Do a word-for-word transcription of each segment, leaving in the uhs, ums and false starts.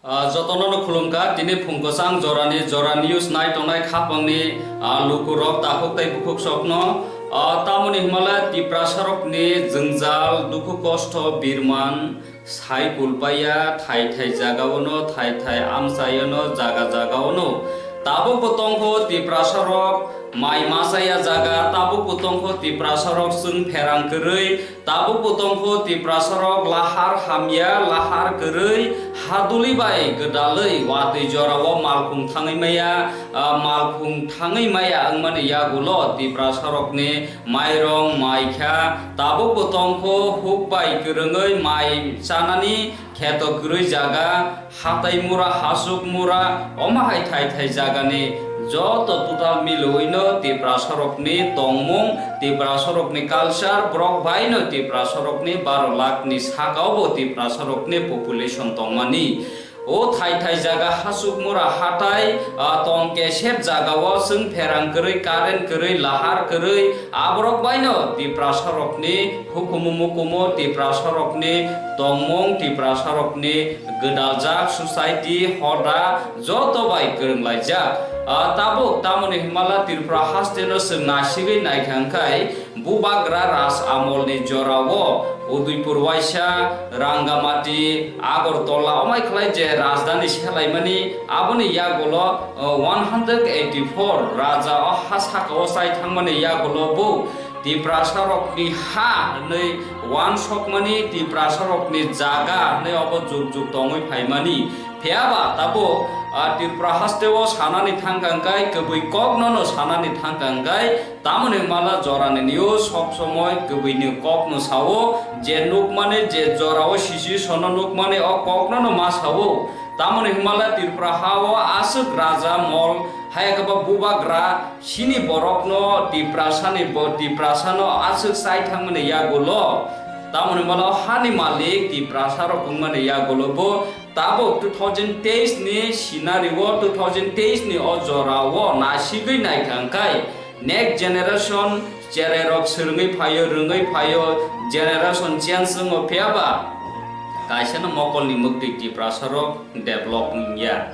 Ah, jotono no khulumkha, tini phung kwchang jorani, jora news nai tongnai khapangni, ah, lukurok takhuk tei bukhuk sokno, ah, tamoni hwnmale Tiprasarokni jwngjal, dukhu kosto, birman, sai kulpaiya, thai thai jagaono, thai thai amchaiono, jaga jagaono. Tabukbo tongkho Tiprasarok mai machaya jaga, tabukbo tongkho Tiprasarok chwng pherang kwrwi, tabukbo tongkho Tiprasarok lahar hamya, lahar kwrwi, haduli bai gwdalwi watwi jorao malkhung thangwi maya, ah, malkhung thangwi maya wngmani yagulo Tiprasarokni mairong maikha, tabukbo tongkho huk bai kwrwngwi mai chanani kheto kwrwi jaga, hatai mura, hasuk mura, omo hai thai thai jagani joto total milwino Tiprasarokni tongmung, Tiprasarokni culture, borok baino Tiprasarokni baro lakh ni sakaobo Tiprasarokni population tongmani. O thai thai jaga hasuk mura hatai, ah, tong kesep jagao chwng pherang kwrwi, current kwrwi, lahar kwrwi, aborok baino Tiprasarokni hukumu mukumu, Tiprasarokni tongmung, Tiprasarokni gwdaljak society hoda joto bai kwrwnglaijak. Ah, tabuk tamoni hwnmala Tripura hasteno chwng nasigwi naikha hwnkhe, Bubagra Raj amolni jorao Udaipur waisa, Rangamati, Agartala, omai khlai je rajdhani selaimani, aboni yagulo, uh, one hundred eighty-four raja o ha sakao chai thangmani yagulo bo Tiprasarokni ha hwnwi uansukmani, Tiprasarokni jaga hwnwi obo juk juk tongwi phaimani. Phiyaba tabuk, ah, Tripura hasteo sanani thangkha hwnkhe kwbwi kokno no sanani thangkha hwnkhe tamoni hwnmala jorani news sob somoi kwbwini kokno sao, je nukmani, je jorao situation no nukmani o kokno no ma sao. Tamoni hwnmala Tripura hao aswk raja mol, hayakhe bo bubagra, sini borokno Tiprasani bo Tiprasano aswk chai thangmani yagulo. Tamoni hwnmala o hani malik Tiprasarok wngmani yagulo bo tabuk two thousand teis ni scenario, two thousand teis ni o jorao nasigwi naikha hwnkhe next generation cherairok swrwngwi phaio, rwngwi phaio, generation change wngo, phiyaba kaisano mokolni mwktwi Tiprasarok develop wngya.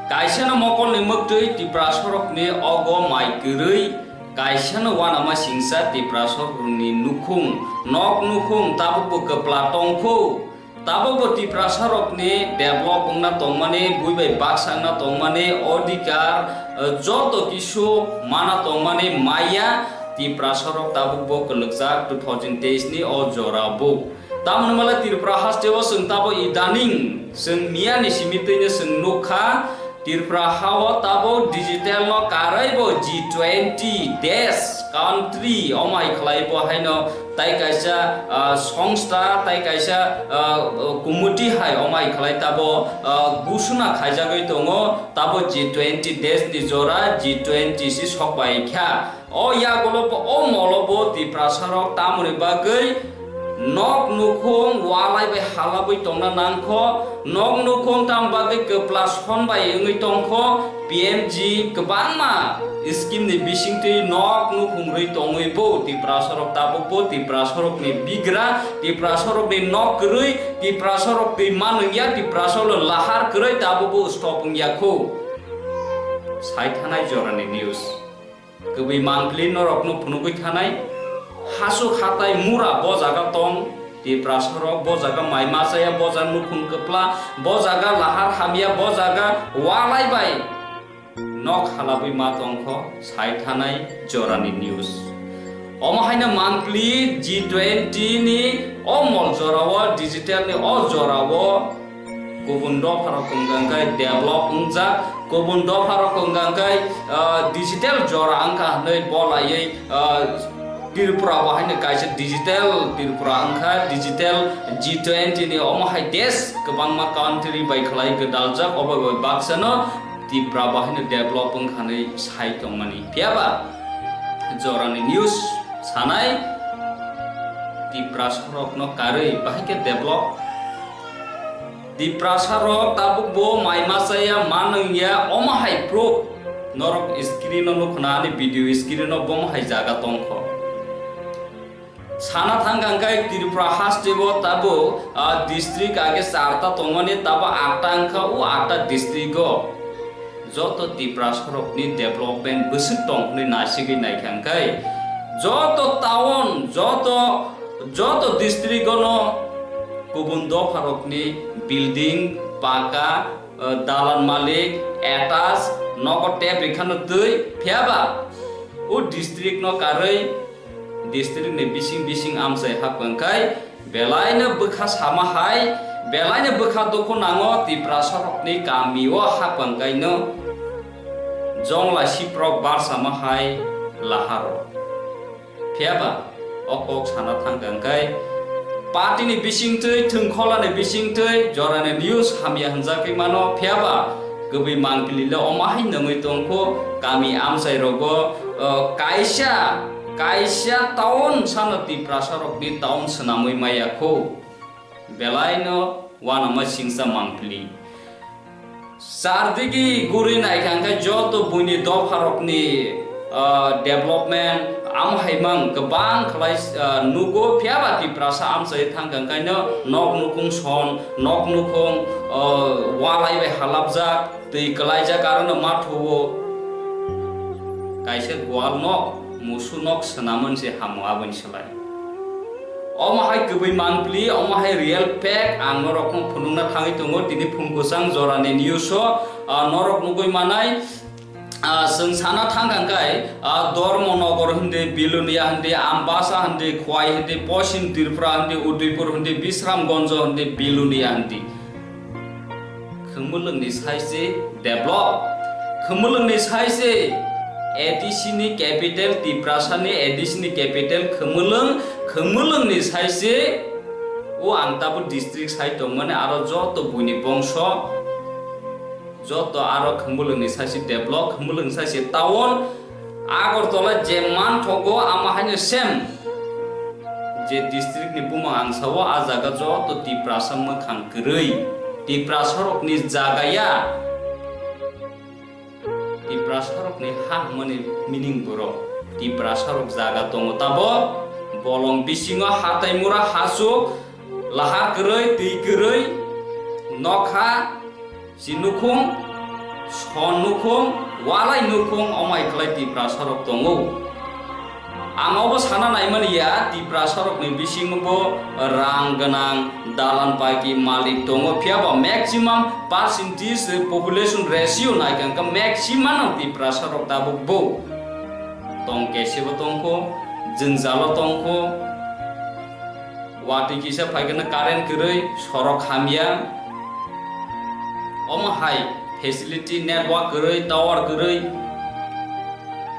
Kaisano mokolni mwktwi Tiprasarokni ogo mai kwrwi, kaisano uanama singsa Tiprasarokni nukhung, nok nukhung tabukbo kwpla tongkhu. Tabukbo Tiprasarokni develop wngna tongmani, bui bai baksa wngna tongmani, odhikar, eh, joto kisu mana tongmani maya Tiprasarok tabukbo kwlwkjak two thousand teis ni o jora bo. Tamoni hwnmale Tripura hasteo chwng tabo idaning chwng miyani simi twino chwng nukha, Tripura hao tabuk digital no karwi bo G twenty desh country omo hai khlai bo haino tai kaisa, ah, songstha tai kaisa, ah, committee hai omo hai khlai tabo, ah, gusuna khaijagwi tongo tabo G twenty desh ni jora G twenty si sokpai kha. O yagulo bo, o molo bo Tiprasarok tamoni bagwi nok nukhung walai bai halabwi tongna nangkho, nok nukhung tam bagwi kwpla son bai wngwi tongkho, P M G kwbangma scheme ni bisingtwi nok nukhung rwi tongwi bo Tiprasarok tabuk bo Tiprasarokni bigra, Tiprasarokni nok kwrwi, Tiprasarok twi manwngya, Tiprasarok lahar kwrwi tabuk bo stop wngya kho. Sai thanai jorani news. Kwbwi mangpili norokno phunugwi thanai. Hasuk hatai mura bo jaga tong, Tiprasarok bo jaga mai machaya, bo jaga nukhung kwpla, bo jaga lahar hamya, bo jaga walai bai nok halabwi ma tongkho, sai thanai jorani news. Omo haino mangpili G twenty ni o mol jorao, digital ni o jorao, kubun dopharok wngkha hwnkhe develop wngjak, kubun dopharok wngkha hwnkhe, ah, digital jora wngkha hwnwi bo laiwi, ah, Tripura bo haino kaisa digital Tripura wngkha, digital G twenty ni omo hai desh kwbangma country bai khlai gwdaljak, obo bai baksano Tripura bo haino develop wngkha hwnwi sai tongmani. Phiyaba jorani news sanai Tiprasarokno karwi bahai khe develop Tiprasarok tabuk bo mai machaya, manwngya, omo hai proof. Norok screen o nukhna, ani video screen o bomo hai jaga tongkho. Sana thang kha khe Tripura haste o tabuk, ah, district age charta tongmani, tabuk atta wngkha, o atta district o joto Tiprasarokni development bwswk tong hwnwi naisigwi naikha khe joto town, joto, joto district o no kubun dopharokni building, paka, ah, dalan malik, attach, nogo tep rikha no twi, phiyaba o district no karwi district ni bising bising amchai hapkang khai, belai no bwkha sama hai, belai no bwkha dukhu nango Tiprasarokni kami o hapkang khai no jongla siprok bar sama hai laharo. Phiyaba o kok sana thang kang khai, party ni bising twi, thwngkhola ni bising twi, jora ni news hamya hwnjagwi mano, phiyaba kwbwi mangpili le omo hai nungwi tongkho, kami amchai rogo, o, kaisa, kaisa town sano Tiprasarokni town swnamwi maya kho, belai no uanama singsa mangpili. Chardigi guri naikha khe joto buini dopharokni, ah, development amo hai mang kwbang khlai, ah, nugo, phiyaba Tiprasa amchai thang kha khaino nok nukhung son, nok nukhung, ah, walai bai halapjak, twi kwlaijak, aro no mathuo kaisa gwal nok, musu nok swnamon se hamo aboni slai. Omo hai kwbwi mangpili, omo hai real fact, ang norokno phunukna thangwi tongo tini phung kwchang jorani news o, ah, norok nugwi manai, ah, chwng sana thang kha khe, ah, Dharmanagar hindi, Bilonia hindi, Ambasa hindi, Khowai hindi, Poschim Tripura hindi, Udaipur hindi, Bisramganj hindi, Bilonia hindi. Khumulwngni sai se develop. Khumulwngni sai se A D C ni capital, Tiprasa ni A D C ni capital Khumulwng, Khumulwngni sai se o ang tabuk district sai tongmani aro joto buini bongso, joto aro Khumulwngni sai se develop, Khumulwng sai se town, Agartala je manthogo, ama haino same. Je district ni bumung ang sao, a jaga joto Tiprasa mwkhang kwrwi, Tiprasarokni jaga ya, Tiprasarokni ha hwnmani meaning borok. Tiprasarok jaga tongo tabo, bolong bisingo hatai mura hachuk, lahar kwrwi, twi kwrwi, nokha, si nukhung, son nukhung, walai nukhung, omai khlai Tiprasarok tongo. Ang obo sana naimani ya, Tiprasarokni bisingo bo rang gwnang, dalan paiki malik tongo, phiyaba maximum percentage population ratio naikha khe maximum no Tiprasarok tabuk bo tong kesebo tongkho, jwngjalo tongkho. Watwi kisa phaikhe no current kwrwi, sorok hamya. Omo hai facility, network kwrwi, tower kwrwi.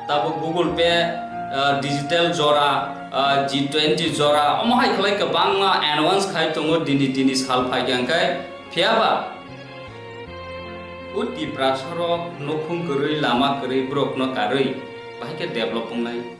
Tabuk Google Pay, ah, digital jora, ah, G twenty jora, omo hai khlai kwbangma advance khai tongo dini, dini sal phaikhe hwnkhe. Phiyaba o Tiprasarok nukhung kwrwi, lama kwrwi, borokno karwi, bahai khe develop wngnai.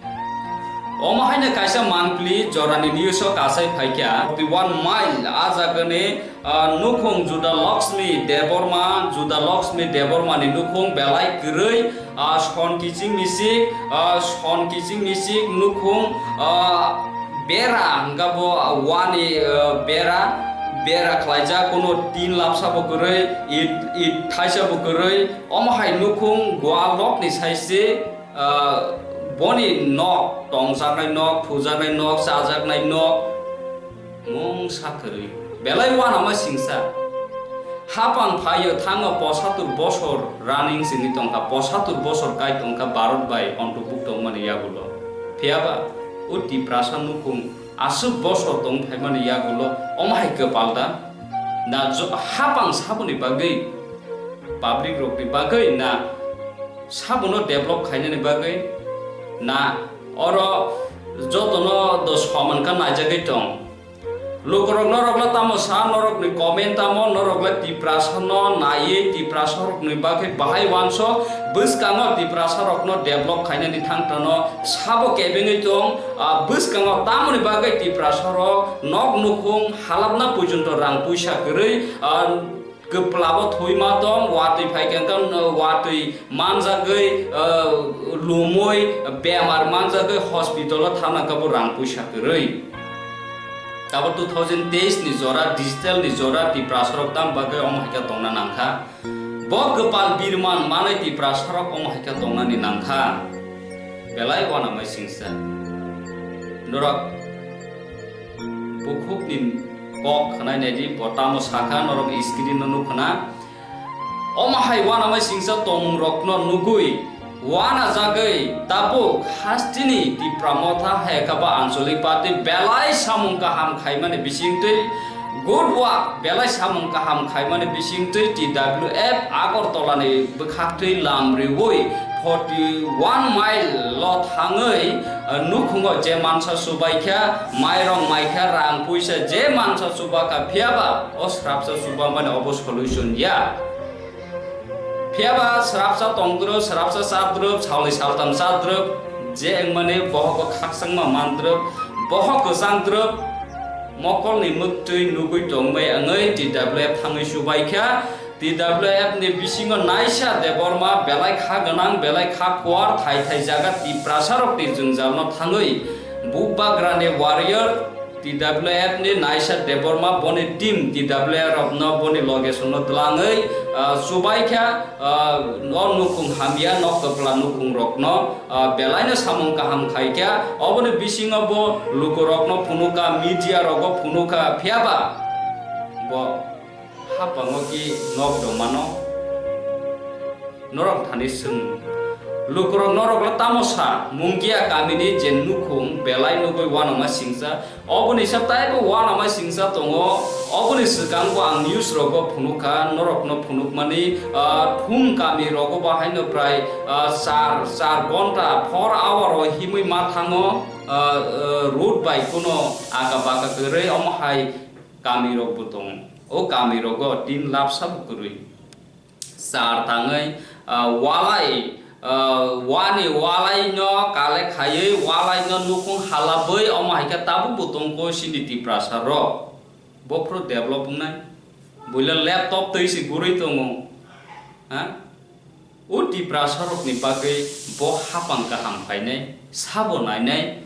Omo haino kaisa mangpili jorani news o kasai phaikha, forty one mile a jagani, ah, nukhung Juda Lakshmi Debbarma, Juda Lakshmi Debbarma ni nukhung belai kwrwi, ah, son kiching misik, ah, son kiching misik nukhung, ah, bera hwnkha bo, ah, wani, ah, bera, bera khlaijak, kuno tin lapsa bo kwrwi, it, it thaisa bo kwrwi, omo hai nukhung gwal rokni sai se, ah, boni nok, tongjaknai nok, thujaknai nok, chajaknai nok, mungsa kwrwi. Belai uanama singsa. Hapang phaio thango posatur bosor running sini tongkha, posatur bosor kai tongkha Bharat bai ontobukto wngmani yagulo. Phiyaba o Tiprasa nukhung aswk bosor tong phaimani yagulo omo hai kwpal da? Na jo-, hapang saboni bagwi, public rokni bagwi na sabono develop khainani bagwi na oro jotono do soman kha naijagwi tong. Lukurok norokle tamo sa, norokni comment tamo, norokle Tiprasano naiwi Tiprasarokni bagwi bahai uansuk, bwskango Tiprasarokno develop khainani thangtano sabo kebengwi tong, ah, bwskango tamoni bagwi Tiprasarok nok nukhung halapna porjonto rang puisa kwrwi, ah, Kwplabo thwi ma tong, watwi phai khe wngkha, watwi manjagwi, ah, lumwi, bemar manjagwi hospital o thangna khe bo rang puisa kwrwi. Tabuk two thousand teis ni jora, digital ni jora, Tiprasa rok tam bagwi omo hai khe tongna nangkha. Bo kwpal birman manwi Tiprasa rok omo hai khe tongnani nangkha. Belai uanamai singsa. Norok bukhukni kok khwnai naidi, bo tamo sakha, norok screen no nukhwna. Omo hai uanamai singsa tongmung rokno nugwi, uanajagwi tabuk hasteni Tipra Motha hai khe ba Anchalik Party belai samung kaham khaimani bisingtwi, good work, belai samung kaham khaimani bisingtwi T W F Agartala ni bwkhaktwi lam riwi forty one mile lo thangwi, ah, nukhungo je mansa subaikha, mairong maikha, rang puisa je mansa subakha, phiyaba o srapsa subamani obo solution ya. Phiyaba srapsa tongdrop, srapsa chadrop, salni saltam chadrop, je wngmani bohok o khakchangma mandrop, bohok kwchangdrop, mokolni mwktwi nugwi tongmai wngwi T W F thangwi subaikha. T W F ni bisingo Naisha Debbarma belai kha gwnang, belai kha kuar, thai thai jaga Tiprasa rokni jwngjalno thangwi Bubagrani warrior, T W F ni Naisha Debbarma boni team T W F rokno boni loge songno twlangwi, ah, chubaikha, ah, o nukhung hamya, nok kwpla nukhung rokno, ah, belaino samung kaham khaikha. Oboni bisingo bo lukurokno phunukha, media rogo phunukha, phiyaba bo hapango ki nok do mano? Norok thani swng. Lukurok norok le tamo sa, Mungia kamini je nukhung belai nugwi uanama singsa. Oboni sa taibo uanama singsa tongo. Oboni swkang bo ang news rogo phunukha, norokno phunukmani, ah, thum kami rogo bahaino prai, ah, char, char gonta, four hour o himwi ma thango, ah, ah, road bai kuno aka baka kwrwi omo hai kami rok bo tongo. O kami rogo tin lapsa bo kwrwi. Char tangwi, ah, walai, ah, wani walai no kale khaiwi, walai no nukhung halabwi, omo hai khe tabuk bo tongkho chini Tiprasa rok. Bophuru develop wngnai. Buila laptop twi se gurwi tongo. Ha? O Tiprasa rokni bagwi bo hapang kaham khainai, sabo nainai.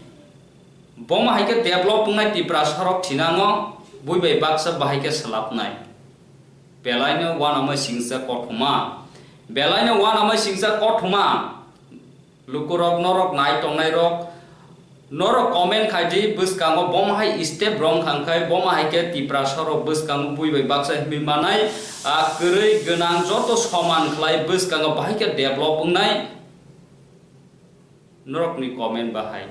Bomo hai khe develop wngnai Tiprasa rok thinango, bui bai baksa bahai khe swlapnai. Belaino uanama singsa kothoma. Belaino uanama singsa kothoma. Lukurok norok nai tongnai rok, norok comment khai di bwskango bomo hai step wrong khang khai, bomo hai khe Tiprasa rok bwskango bui bai baksa himwi manai, ah, kwrwi gwnang joto soman khlai bwskango bahai khe develop wngnai. Norokni comment bahai.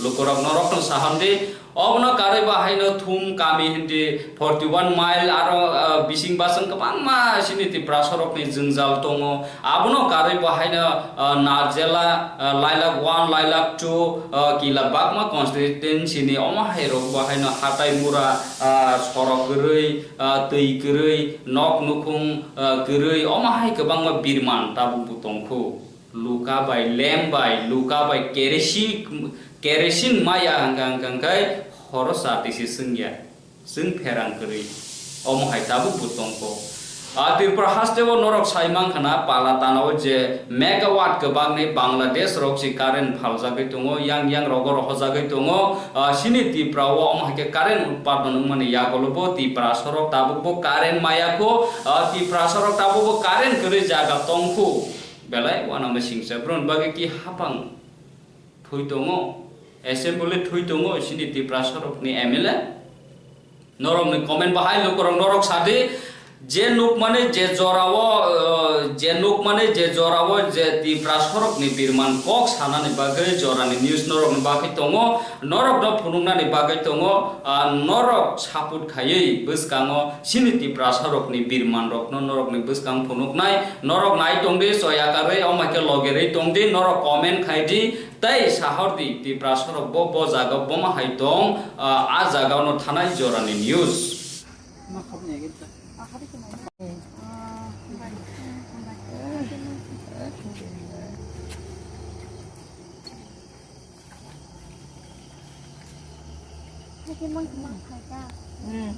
Lukurok norokno saham di, obono karwi bahaino thum kami hindi forty one mile aro, ah, bising basang kwbangma chini Tiprasa rokni jwngjal tongo. Abono karwi bahaino, ah, Narjela, ah, Lailak one, Lailak two, ah, Kila Bagma constituency ni omo hai rok bahaino hatai mura, ah, sorok kwrwi, ah, twi kwrwi, nok nukhung, ah, kwrwi, omo hai kwbangma birman tabuk bo tongkhu. Luka bai lem bai, luka bai kerosene, kerosene maya hwnkha hwnkha hwnkhe horo cha tisi swngya. Chwng pherang kwrwi. Omo hai tabuk bo tongkho. A Tripura hasteo norok sai mankha na pala tanao je megawatt kwbangni Bangladesh rok si current phaljagwi tongo, yang yang rogo rohorjagwi tongo. Ah, chini Tripura o omo hai khe current utpadon wngmani yagulo bo Tiprasa rok tabuk bo current maya kho, ah, Tiprasa rok tabuk bo current kwrwi jaga tongkho. Belai uanama singsa, boroni bagwi ki hapang thwi tongo, assembly thwi tongo, chini Tiprasa rokni M L A. Norokni comment bahai lukurok norok sadi, je nukmani je jorao, eh, je nukmani je jorao je Tiprasa rokni birman kok sanani bagwi jorani news norokni bagwi tongo, norokno phunuknani bagwi tongo, ah, norok support khaiwi bwskango chini Tiprasa rokni birman rokno norokni bwskang phunuknai, norok nai tongdi, choya karwi, omo khe logerwi tongdi, norok comment khaidi, tei sahordi, Tiprasa rok bo, bo jaga bomo hai tong, ah, a jaga no thanai jorani news. Haikhe mang mang phaikha. Hmm.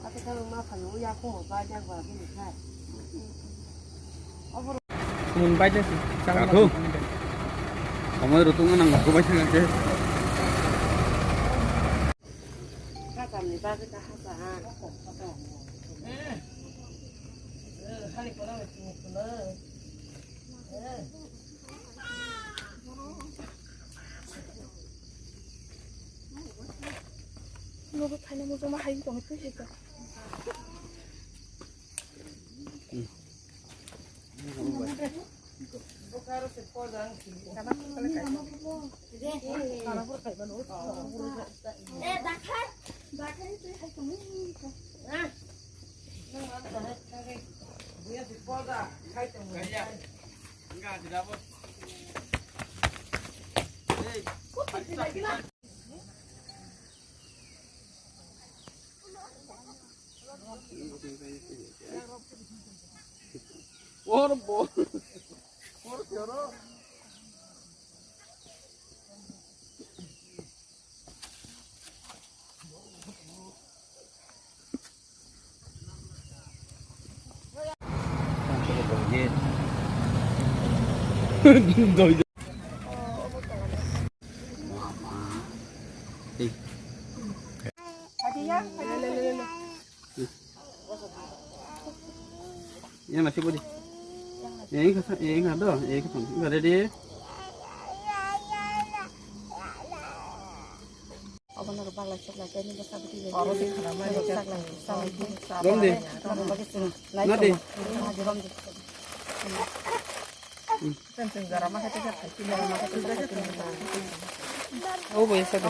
Ate khe ma phai o, yakung bo bai jak ba bini khai. Obo Mun bai jak si. Kathung. Omoi rutung nang ko bai thang ke. Kakamni bagwi ta hasa ha. Nogo thaina mujungma hai tongwi twi hai ka. Yang nasi budi. Yang ini kasa, yang ini kado, yang ini kasa. Enggak ada deh. Obo no bagla chukla tei ni bwsa bwtwi bai. Oro se khana mai sak lai, sak lai, sak lai. Rom de. Rom de. Nadi. Fencing jara ma khaite khe khai. Jara ma khaite khe khai. Obo esa de.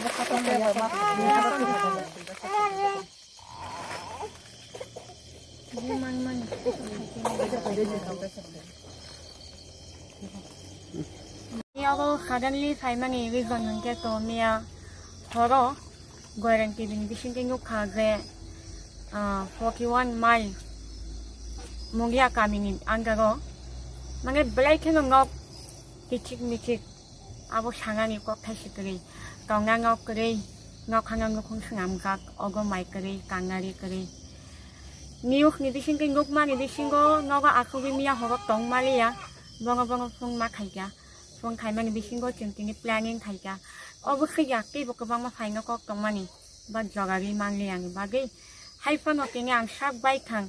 Ni abo suddenly phaimani reason hwnkhe to miya horo Goirang T V ni bisingtwi nukha je, ah, forty one mile Mungia kamini under o mane belai kheno nok kichik michik. Abo sanani kokthai si kwrwi, tongna nok kwrwi, nokhano nukhung swnamjak, ogo mai kwrwi, kangnari kwrwi. News ni bisingtwi nukmani bisingo nogo asugwi miya horo tong maliya, bono bono phone ma khaikha, phone khaimani bisingo chwng tini planning khaikha. Obo swkya teibo kwbangma phaino kok tongmani, ba jora ri manliya ni bagwi. Haiphano tini ang sak bai thang,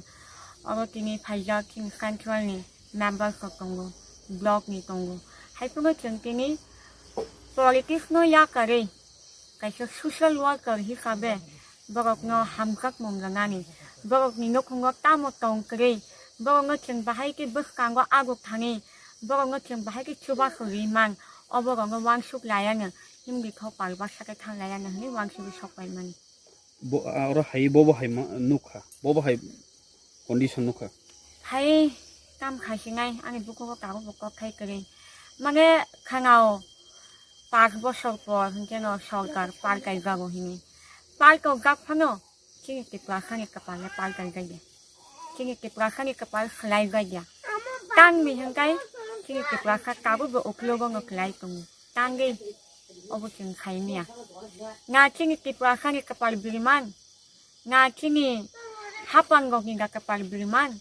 oro tini phaijak chini central ni member rok tongo, block ni tongo. Haiphano chwng tini politics no yakarwi kaisa social worker hisabe borokno hamjakmung rwnani, borokni nukhungo tamo tong kwrwi, borokno chwng bahai khe bwskango aguk thani, borokno chwng bahai khe chubachu ri man, oborokno uansuk laiano himdi kho pal baksa khe thang laiano hwnwi uansugwi sok paimani. Bo, ah, oro hai bobo hai ma-, nukha, bobo hai condition nukha. Hai kam khaisinai ani bukugo tabuk bo kok khai kwrwi. Mane khanao panch bosor por hinkhe no sorkar park kaijago hini. Park kok jak phano chini Tripura hani kwpal le park kaijak ya. Chini Tripura hani kwpal khwlai jak ya. Tangni hinkai chini Tripura kha tabuk bo uklogo no khwlai tongo. Tangwi obo chwng khaimya. Na chini Tripura hani kwpal biriman, na chini hapangrokni da kwpal biriman,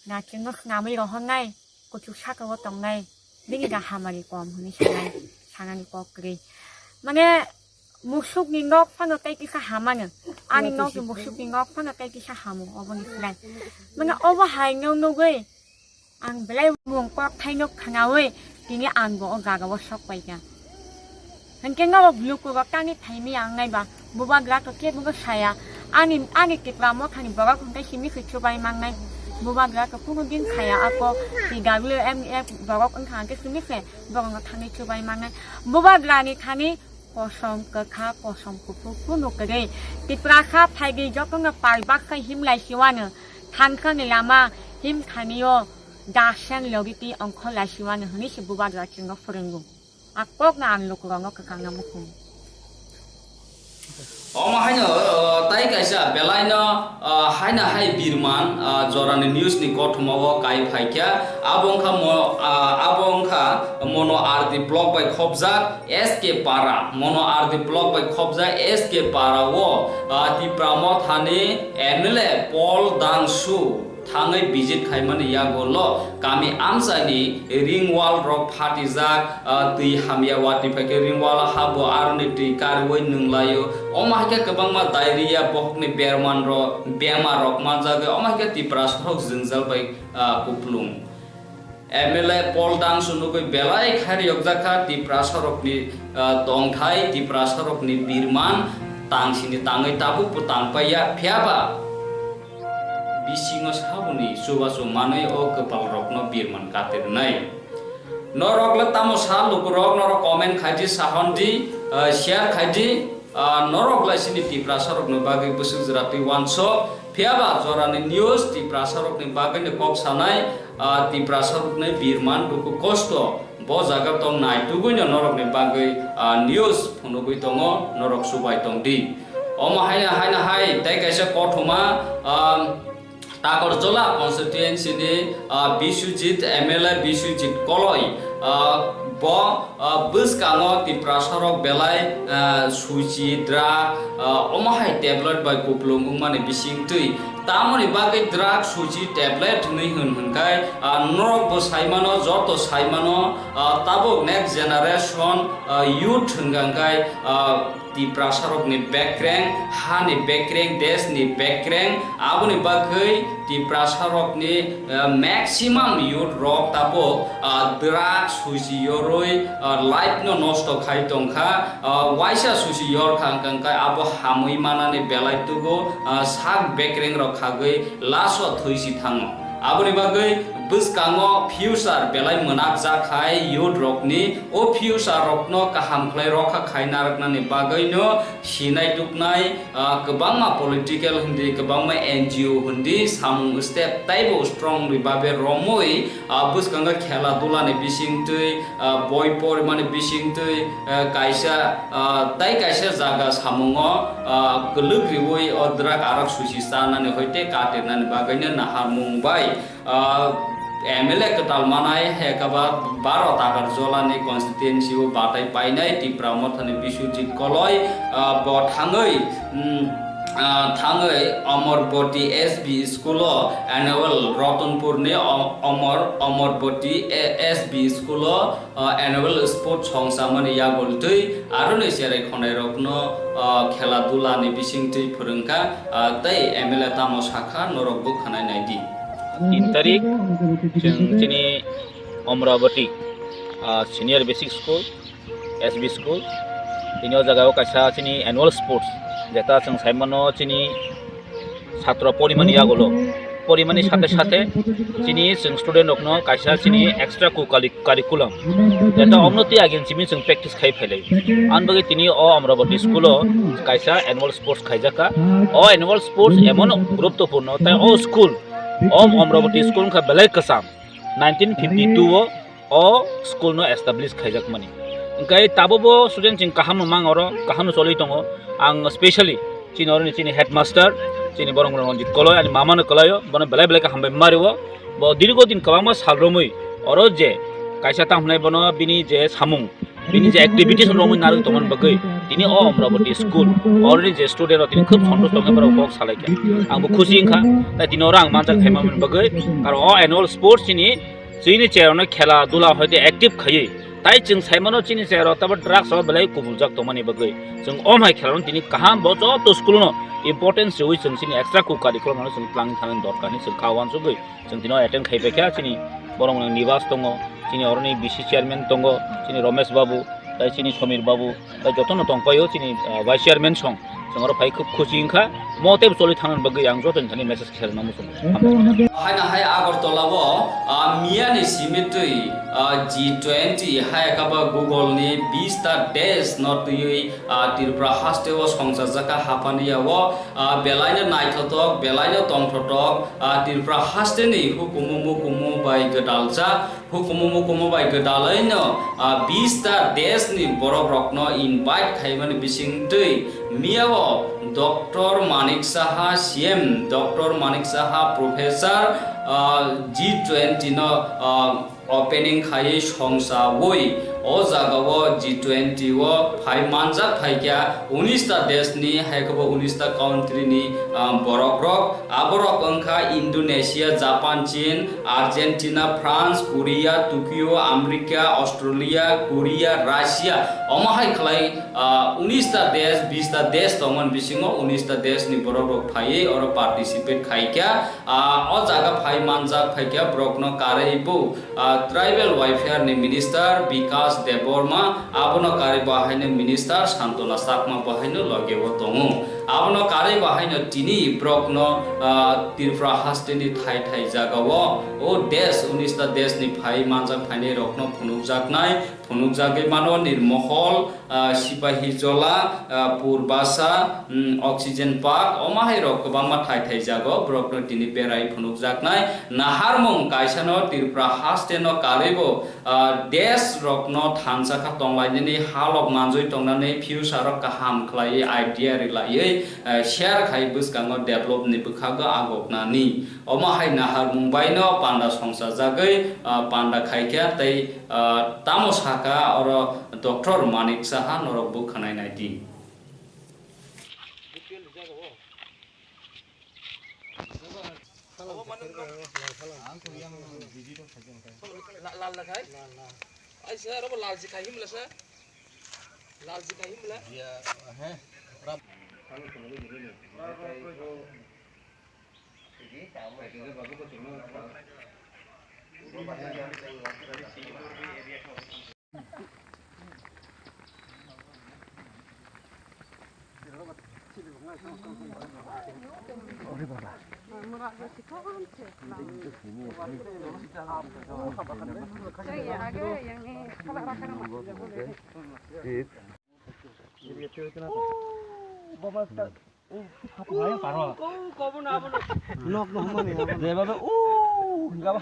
na chwngno swnamwi rohornai, kuchuk sakao tongnai, bini da hamari kom hwnwi sanai, sanani kok kwrwi. Mane, musukni nok phano tei kisa hamano, ani nokni musukni nok phano tei kisa hamo, oboni slai. Mane, obo hai no nugwi, Ang belai mung kok thaino khwnawi tini ang bo o jaga o sok paikha. Hinkhe norok lukurok tani phaimaya wngnai ba, bubagra to kebo no saya. Ani, ani Tipra mothani borok hinkhe simi se chubai mangnai. Bubagra to kunu din saya ako T W M F borok wngkha hinkhe simi se borokno thani chubai mangnai. Bubagrani thani kosom kwkha, kosom kuphur kunu kwrwi. Tiprasa phaigwi jotono pal baksa himlai siwano, thansa ni lama himthani o dasen logiti ongkho lai siwano hwnwi se bubagra chwngno phwrwngo. A kokno ang lukurokno kwchangna muchungo. Omo haino, uh, tai kaisa belaino, uh, haino hai birman, uh, jorani news ni kothoma o kai phaikha. Abo wngkha mo-, uh, abo wngkha Mono R D block bai khopjak S K Para. Mono R D block bai khopjak S K Para o, uh, Tipra Mothani M L A Paul Dangsu thangwi visit khaimani yagulo kami amchaini ring wall rok phatijak, ah, twi hamya watwi phaikhe ring wall habo aroni twi karwi nwnglaio. Omo haikhe kwbangma diarrhea, bohokni berman rok, bemar rok manjagwi omo haikhe Tiprasa rok jwngjal bai, ah, kuplung. M L A Paul Dangsu nugwi belai khairiyokjakha Tiprasa rokni, ah, tongthai, Tiprasa rokni birman tangsini tangwi tabukbo tangpaiya, phiyaba bisingo saboni chubachu manwi o kwpal rokno birman katirnai. Norok le tamo sa lukurok, norok comment khaidi, sahondi, ah, share khaidi, ah, norok lai sini Tiprasa rokno bagwi bwswk jwra twi wansok, phiyaba jorani news Tiprasa rokni bagwi ni kok sanai, ah, Tiprasa rokni birman duku kosto. Bo jaga tong naitugwino norokni bagwi, ah, news phunugwi tongo, norok chubai tongdi. Omo haino, haino hai tei kaisa kothoma, ah, Takarjala constituency ni, ah, Biswajit M L A Biswajit Koloi, ah, bo, ah, bwskango Tiprasa rok belai, ah, suchi, drug, ah, omo hai tablet bai kuplung wngmani bisingtwi. Tamoni bagwi drug suchi tablet hwnwi hwn hwnkhai, ah, norok bo saimano, joto saimano, ah, tabuk next generation, ah, youth hwnka hwnkhe, ah, Tiprasa rokni bekreng, hani bekreng, desh ni bekreng, aboni bagwi Tiprasa rokni, ah, maximum youth rok tabuk, ah, drug suchi yorwi, ah, life no nosto khai tongkha, ah, waisa suchi yorkha hwnka hwnkhe abo hamwi manani belai tugo, ah, sak bekreng rok khagwi laso thwi si thango. Aboni bagwi bwskango future belai mwnakjak khai youth rokni, o future rokno kaham khlai rokha khai narwknani bagwino sinai tuknai, ah, kwbangma political hindi, kwbangma N G O hindi, samung step taibo strong ni babe romwi, ah, bwskango khela dula ni bisingtwi, ah, boi porimani bisingtwi, ah, kaisa, ah, tai kaisa jaga samungo, ah, kwlwk riwi o drug arak susi chanani hoite katirnani bagwino naharmung bai, ah, M L A kwtal manai hekaba baro Takarjala ni constituency o batai painai Tipra Mothani Biswajit Koloi, ah, bo thangwi, mm, ah, thangwi Omorpoti S B school o annual Rotonpur ni O-, Omor, Omorpoti A-, S B school o, ah, annual sports songchamani yagultwi aroni cherai khonai rokno, ah, khela dula ni bisingtwi phwrwngkha, ah, tei M L A tamo sakha norok bo khwnai naidi. Tin tarik chwng chini Amravati, ah, senior basic school, S B school, tini o jaga o kaisa chini annual sports, jeta chwng saimano chini satro porimani yagulo, porimani sathe sathe chini chwng student rokno kaisa chini extra curriculum, jeta omno twi agin simi chwng practice khai phailai. Ang bagwi tini o Amravati school o kaisa annual sports khaijakha. O annual sports emon guruttopurno, tai o school, o Amravati school wngkha belai kwcham. Nineteen fifty-two o o school no establish khaijakmani. Hwnkhe tabukbo student chwng kaham no mang oro, kaham no choli tongo. Ang specially chini oroni chini headmaster, chini borok Ranjit Koloi, ani mama no kwlaio, bono belai belai kaham bai mario. Bo dirgo din kwbangma sal romwi oro je kaisa tamo hwnai bono bini je samung, bini je activities romwi narwk tongmani bagwi tini o Amravati school oroni je student rok tini khub santosh tongwi borok kok salaikha. Ang bo khusi wngkha, tai tini oro ang manjak khaimani bagwi, karon o annual sports chini chini cherokno khela dula hoite active khaiwi, tai chwng saimano chini cherok tabo drugs o belai kubuljak tongmani bagwi. Chwng o hai khelano tini kaham bo joto school no importance riwi chwng chini extra curriculum no chwng twlang thani dorkar hinwi chwng kha uansugwi chwng tini attend khai paikha. Chini borok nang Nibas tongo, chini oroni V C chairman tongo, chini Romesh babu, tai chini Somir babu, tai jotono tongpaio chini, ah, vice chairman song. Chwng oro phai khub khusi wngkha. Mo tei choli thangna bagwi ang jotoni thani message khe rwna muchungo. Haino hai Agartala o, ah, miyani simi twi, ah, G twenty hai khe ba Google ni bista desh no twiwi, ah, Tripura haste o songchajak kha haphani ya o, ah, belaino naithotok, belaino tongthotok, ah, Tripura haste ni hukumu mukumu bai gwdaljak. Hukumu mukumu bai gwdalwino, ah, bista desh ni borok rokno invite khaimani bisingtwi, Miyao Doctor Manik Saha, C M Doctor Manik Saha, Professor, ah, G twenty no, ah, opening khaiwi songchawi o jagao G twenty o phai manjak phaikha unis ta desh ni, hai khe bo unis ta country ni, ah, borok rok. Aborok wngkha Indonesia, Japan, Chin, Argentina, France, Korea, Tokyo, America, Australia, Korea, Russia. Omo hai khlai, ah, unis ta desh, bis ta desh tongmani bisingo unis ta desh ni borok rok phaiwi oro participate khaikha. Ah, o jaga phai manjak phaikha borokno karwi bo, ah, Tribal Welfare ni Minister Bikash Debbarma, abono karwi bo haino Minister Santona Chakma bo haino loge o tongo. Abono karwi bo haino tini borokno, ah, Tripura haste ni thai thai jagao o desh, unis ta desh ni phai manjak phainai rokno phunukjaknai, phunukjagwi mano Nirmohol, ah, Sipahijola, ah, Purbasa, mm, Oxygen Park, omo hai rok kwbangma thai thai jago borokno tini berai phunukjaknai. Naharmung kaisano Tripura haste no karwi bo, ah, desh rokno thansa kha tonglainani, halok manjui tongnani, future o kaham khlaiwi idea rwlaiwi, ah, share khai bwskango develop ni bwkhago agoknani. Omo hai naharmung bai no panda songchajagwi, ah, panda khaikha tei Ah, tamo saka oro Doctor Manik Saha norok bo khwnai nai di. La-, lal da khai? Ai sir, abo lal ji khai himla sir? Lal ji khai himla? Nok no hwnmani abo. Jeba be, o, hinga ba.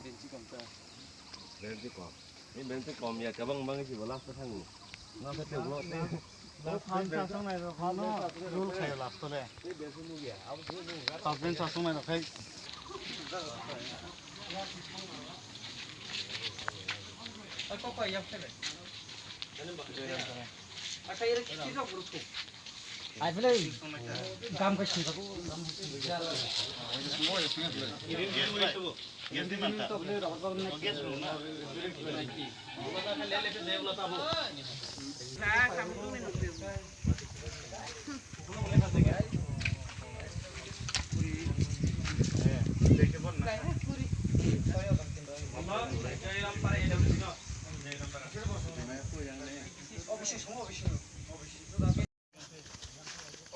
Benchi kom ta. Benchi kom. Ini benchi kom ya, kabang bang sih bola setang. Nang sete ulo. Phan sasong nai rok no rul khayo last le. Suspension sasong nai rok khai. Ai phele gam ka sing ka.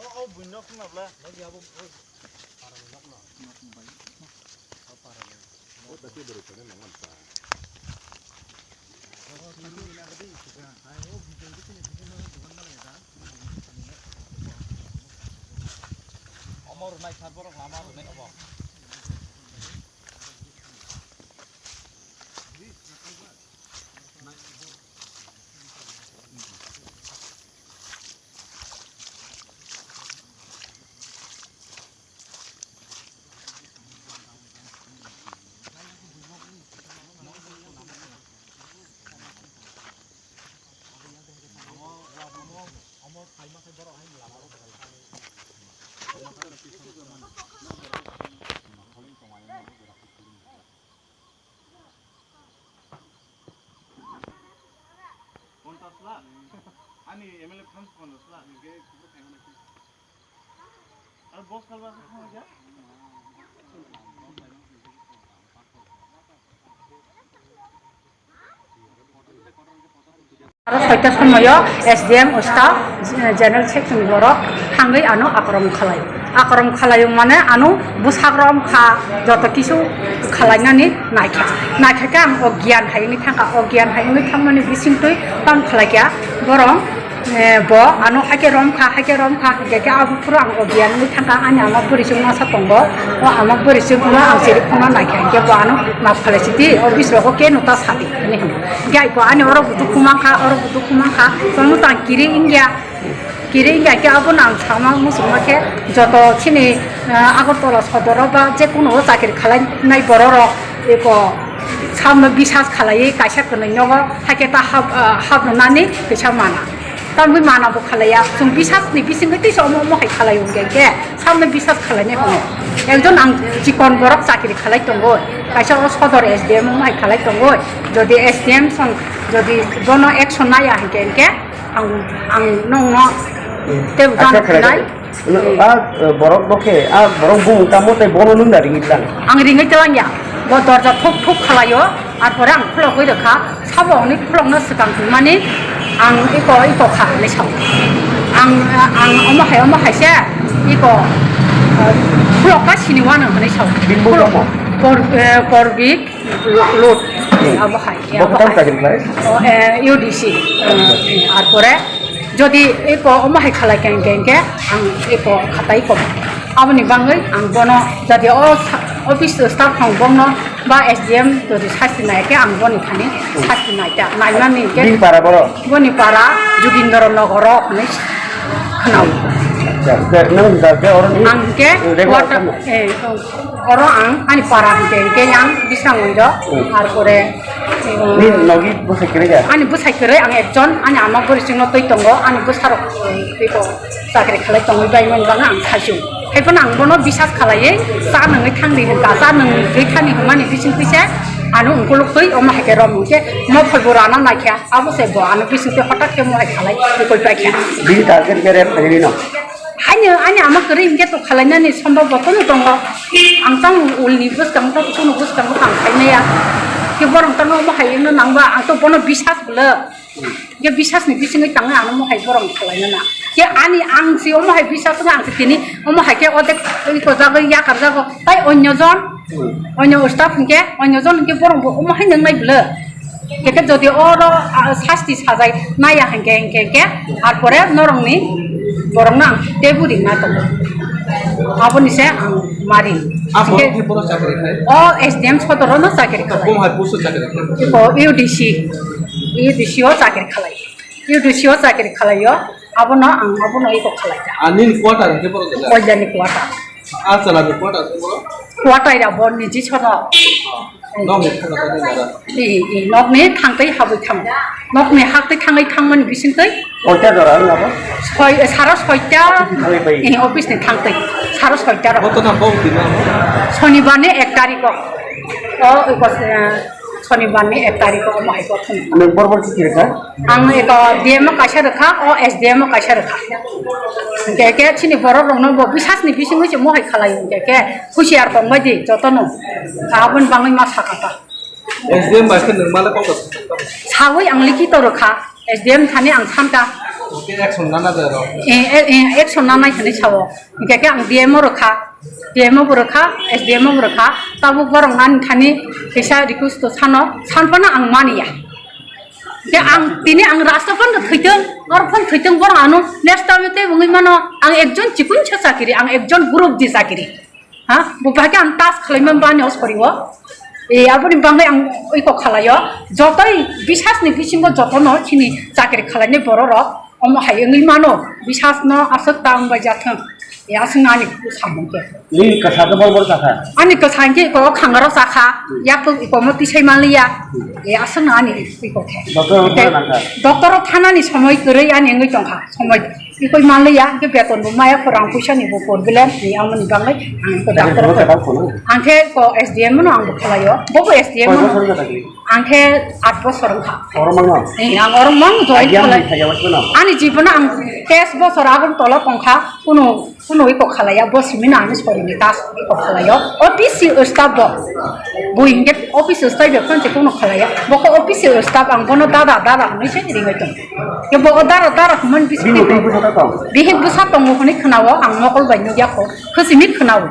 O, o buino khna bla. O ta ke boro kane nang man ta. Omo rwnai sar borok lama rwnai omo. Ponchash lakh? Ani M L A thangs ponchash lakh. Aro boss kalba se khama kya? Aro soita somoyo S D M usta general section borok thangwi ano akorong khalai. Akorong khalai mane ano bwsakrom kha joto kisu khalainani naikha. Naikha khe ang o giyan hai wngwi thangkha. O giyan hai wngwi thangmani bisingtwi tam khalai kha borok Eh, bo ano haikhe romkha, haikhe romkha, hinkhe khe abo phuru ang obiyan wngwi thangkha, ani ama bwrwi chwng masa tongo, o ama bwrwi chwng no ang chiri phone naikha, hinkhe bo ano maf khalai sidi, office rogo khe no ta sadi, hinwi hino. Hinkhe ai bo ani oro bo dukhu mankha, oro bo dukhu mankha, tongno tang kiri wngya, kiri wngya khe abono ang sama muchungma khe joto chini, eh, Agartala sodoro ba jekunu o chakri khalainai bororok eko samno bisas khalaiwi kaisa kwnwi nogo haikhe ta hap, ah, hap rwnani kisa mana. Tamni mana bo khalaiya, chwng bisas ni bisingtwi teisa omo omo hai khalai hwnkhe khe samno bisas khalainai hwnwi. Ekjon ang chikon borok chakri khalai tongo, kaisa o sodor S D M omo hai khalai tongo, jodi S D M song jodi bono action naya hinkhe hinkhe ang, ang nongno tei Acha udan khalai nai. Nw-, a, eh, borok no khe, a borok bumung tamo tei bono nwng da ringwi tlang. Ang ringwi tlang ya. Bo dorja thuk thuk khalai o, ar pore ang khulogwi rwkha. Sabo hwnwi khulokno swkang tongmani ang iko, iko kha hinwi sao. Ang, ang omo hai, omo hai se iko, eh, khulok ka sini wano hinwi sao. Bini mung tamo? Por-, eh, Porbik. Load, hmm, abo hai, bo abo kwtal hai. Chakri khlai? O, eh, U D C, eh, ar pore jodi eko omo hai khalai khe, khe, khe ang eko khatai ko. Aboni bangwi ang bono jodi o sa-, office staff rok bono ba S D M jodi sasti nai khe ang boni thani sasti nai ta. Naimani khe bini para boro? Boni para Jogindra Nogoro hinwi khwnao. Acha, je, nang da, je, oro ni ang khe regular quarter, tamo? Eh, oh. Oro ang ani para hwnkhe, hwnkhe yang Bisramganj, hmm, ar pore, um, nini nogi bwsai kwrwi ya? Ani bwsai kwrwi ang ekjon, ani ama bwrwi chwngno twi tongo, ani bwsarok, um, twi tongo, chakri khalai tongwi bai mani bagwi ang thaichung. Haiphano ang bono bisas khalaiwi cha nungwi thangdi hwnkha, cha nungwi thani hwnmani bising twise ano ungkuluk twi omo hai khe rom hwnkhe mokholbo rana naikha, abo se bo ano bising twi hotak khe mohai khalai twi koi paikha. Bini target khe rep khainani no? Ani, ani ama kwrwi hinkhe to khalainani sombhob bo kunu tongo. Ang tang ulni bwskango, kunu bwskango tang khainaiya. Khe borok tangno omo hai wngna nangba, ang to bono bisas bwlw. Khe bisasni bisingwi tangwi ano omo hai borok khalainana. Khe ani ang si omo hai bisas wngkha, ang si tini omo hai khe odek iko jagwi yakar jago. Tai onyo jon, onyo staff hinkhe, onyo jon hinkhe borok bo omo hai nwngnai bwlw. Khe jodi oro, ah, sasti sajai naiya hinkhe, hinkhe, hinkhe, ar pore norokni borokno ang teibo ringna tongo. Aboni se ang mari. Ah, hinkhe borok khe borok chakri khai? O S D M sodoro no chakri khai. Bom hai post o chakri khai? Iko U D C, U D C o chakri khalai. U D C o chakri khalaio. Abono ang abono iko khalai. Ah, nini quarter hinkhe borok jaga? Oilani quarter. Ah, chwla ni quarter hinkhe borok? Quarter ya bo niji sono. Ah. Nokni thangna thangwi nara? I, i, nokni thangtwi habwi thango. Nokni haktwi thangwi thangmani bisingtwi. Koita jora wng abo? Soi, saro soita, thangwi bai? I, office ni thangtwi. Saro soita rok. Boto nang bok di nang? Sonibar ni ek tarikh o. O, o, eh, sonibar ni ek tarikh o, omo hai kothon. Nang bor bor kiki rwkha? Ang eko D M o kaisa rwkha, o S D M o kaisa rwkha. Hingke ke chini borok rokno bo bisas ni bisingwi se mohai khalai hingke ke husiar tongbai di jotono. Aboni bangwi ma sakha ta. S D M bai khe nwng male kok sawi ang likhi to rwkha, S D M thani ang sanka. Action nana jaro. Eh, eh, eh, action nanai hinwi sao. Hingke ke ang D M o rwkha, D M o bo rwkha, S D M o bo rwkha. Tabuk borok ani thani kisa request to sano, sanphano ang maniya. Ke ang tini ang rasta phano thwitwng, oro phano thwitwng, borok ano next time tei wngwi mano, ang ekjon chikun sa chakiri, ang ekjon group di chakiri. Ha? Bo bahai khe ang tas khwlaima bani o sori o. E, aboni bangwi ang iko khwlaio. Jotoi bisas ni bisingo jotono chini chakiri khwlainai borok rok, omo hai wngwi mano, bisas no aswk ta wngbai jathwng. E, aswk ani samung khe. Nini kwsa khe bor bor chakha? Ani kwsa hinkhe iko khangaro chakha, yak to iko mo tisai manliya. E, aswk ani iko khe. Doctor o thana nangkha? Doctor o thanani somoi kwrwi ani wngwi tongkha, somoi. Ikoi manliya, hingke beton bo maya, rang puisa ni bo problem, ni amoni bangwi, ang ko doctor ko. Ang khe ko S D M no ang bo khwlaio, bo bo S D M no. Koi bosor wngkha tadi? Ang khe aat bosor wngkha. Oro mangno? Eh, ang oro mang join khwlai. Ani jibono ang teis bosor agon tolo tongkha, kuno, kuno iko khwlaiya, bo simino ani sorini tas iko khwlaio. O P C staff bo, bo hingke office staff bo khonse kuno khwlaiya. Bo ko office staff ang bono dada, dada hinwi se ringwi tong. Kebo o dara dara hwnmani bising. Bini twi bwsa ta tong? Bihik bwsa tongo hwnwi khwnao, ang mokol bai nukya kho, khwsimi khwnao.